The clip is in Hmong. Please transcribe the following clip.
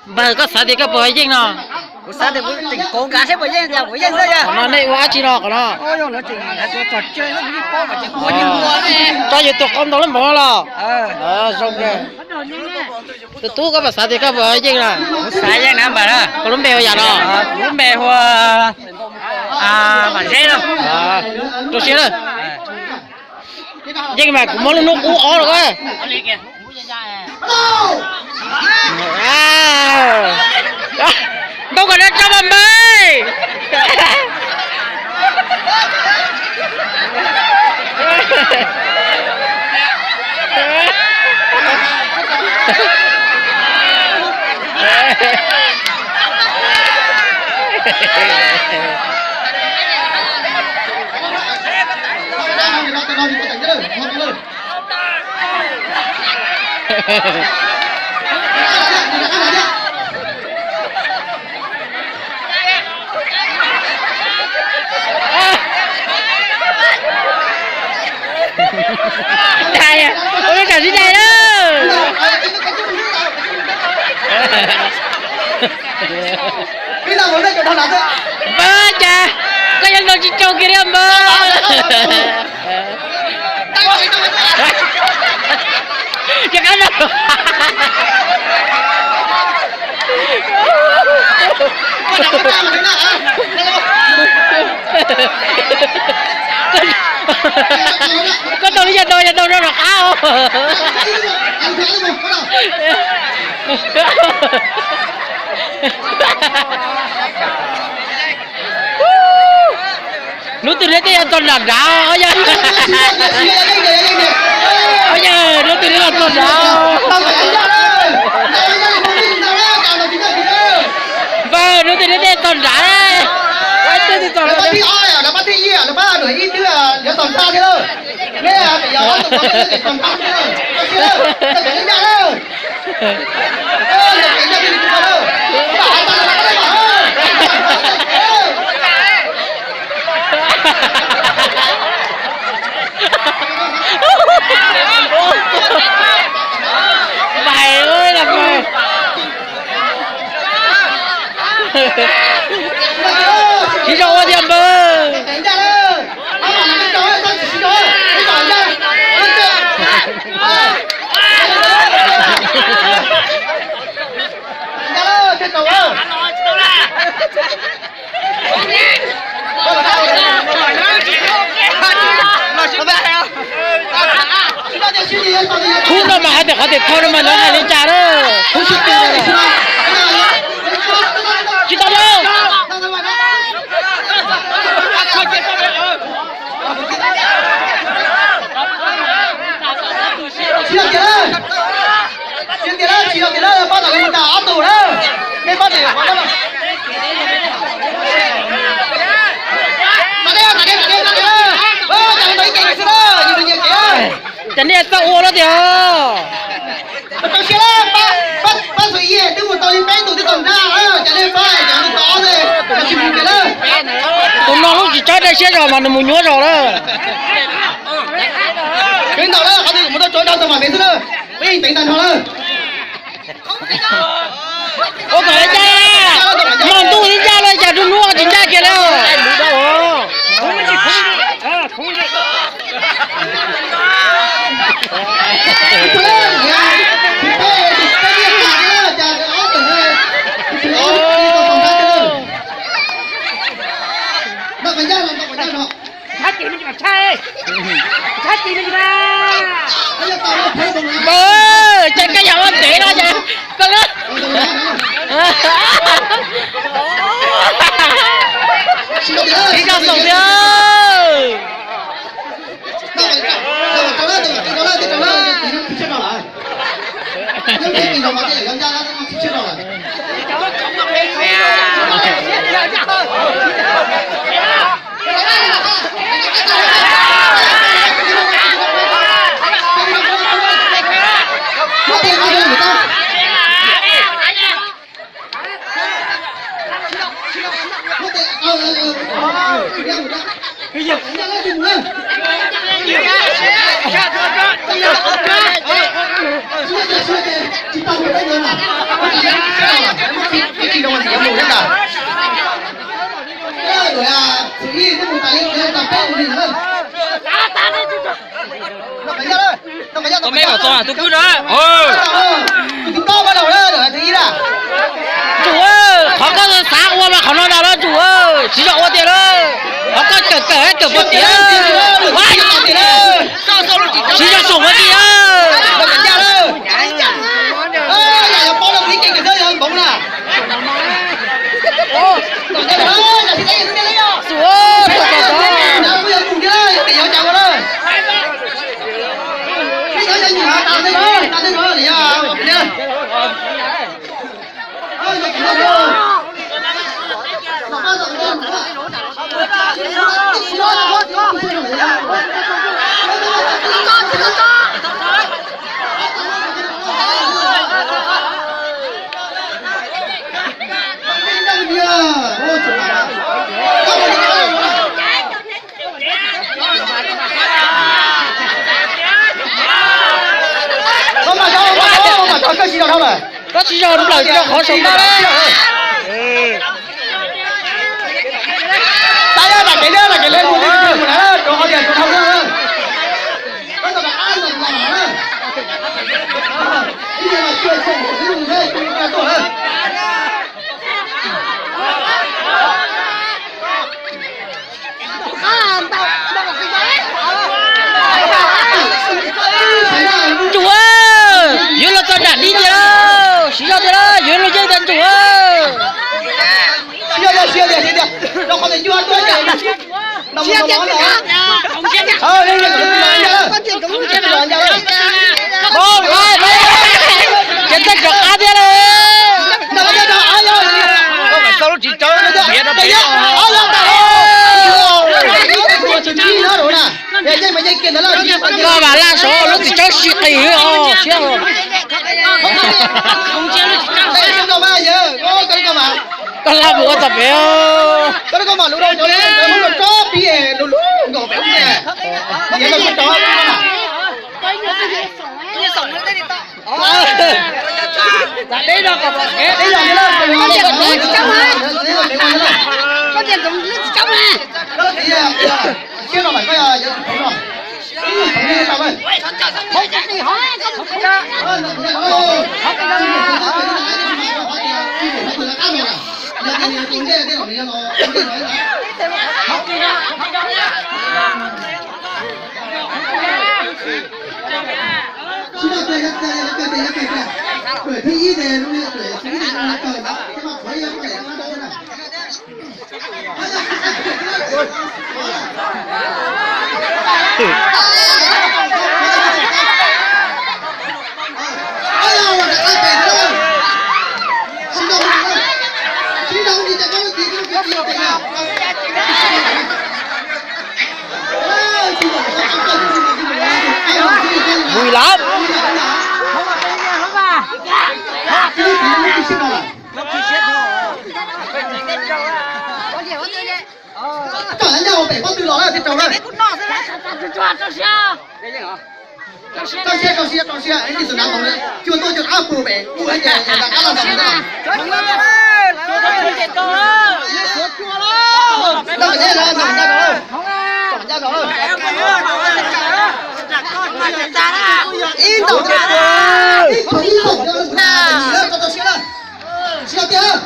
Npawg, koj xav tias koj puas yeej no? Kuv xav tias kuv tseem kauv nkav seb puas yeej, yog kuv yeej xwb yog. Qhov no nej ua dab tsi no qhov no? Tso yus tus qau ntau lub npaum no los? Zoo kawg. Tus tub, koj puas xav tias koj puas yeej no? Kuv xav yeej na npawg na. Koj lub npe hu yam no? Kuv lub npe hu ua Vam Zeb no. Rau siab na. Yeej mas kuv muab lub hnub qub ob los. Ntau kom no tso mas npawg. Ua lub tsam sib dai lawm. Npawg, cas koj yeej nrau tsis tsau kiag li npawg. Yog qab no. Koj tau li yog tau yog tau rau rov qab os. Hnub twg neb thiaj yuav txog nram nrad os yawg? Os yawg, hnub twg neb yuav txog nrad? Npawg, hnub twg neb thiaj txog nrad? Ib tug twg txog nrad? Npawg, siv zog ua thiab npawg. Khub no mas hais tias qhov tias thau no mas lawv hais li cas na? Khub sib tw no. Tsis tau lauj. Cov nej txawj ua lawm tiag. Tus no lub tsis tsawg dai siab zog mas nws mus nyuaj zog lawm. Ua kom ncaj, hmo ntuj ncaj los cas rau hnub tsis ncaj kiag li. Npawg, cas koj yog ua ntev no ces koj lub Koj me kom txog tus kwj na. Ntsum, qhov koj xav ua mas qhov no ntag los Ntsum, siv zog ua tiag lawm. Qhov koj kawm kawm kawm puas tiav. Siv zog xaum ua tiag. Koj tsis zog lawm, koj tsis zog lawm, koj qhov saum no. Ntsum, yuav luag txog nram dib tiag lauj, siv zog tiag lauj, yuav luag yeej tiag Ntsum. Ces tej rov qab thiab lauj. Koj mas laj saud lub txiv tsawb sib qis os siab. Koj laj mus ua txog pem. Vui lắm. Koj nyab ua pem pob tw los na thiaj raug na. Rau siab, rau siab, rau siab, ib tug nav mus cua tuaj cua qab puag pem kuj hais tias rov qab los ntawm ntawd. Ntawm ncaj los, ntawm ncaj los, ntawm ncaj los. Ib ntaus, ib ntaus, ib ntaus, rau siab na. Siab tiag.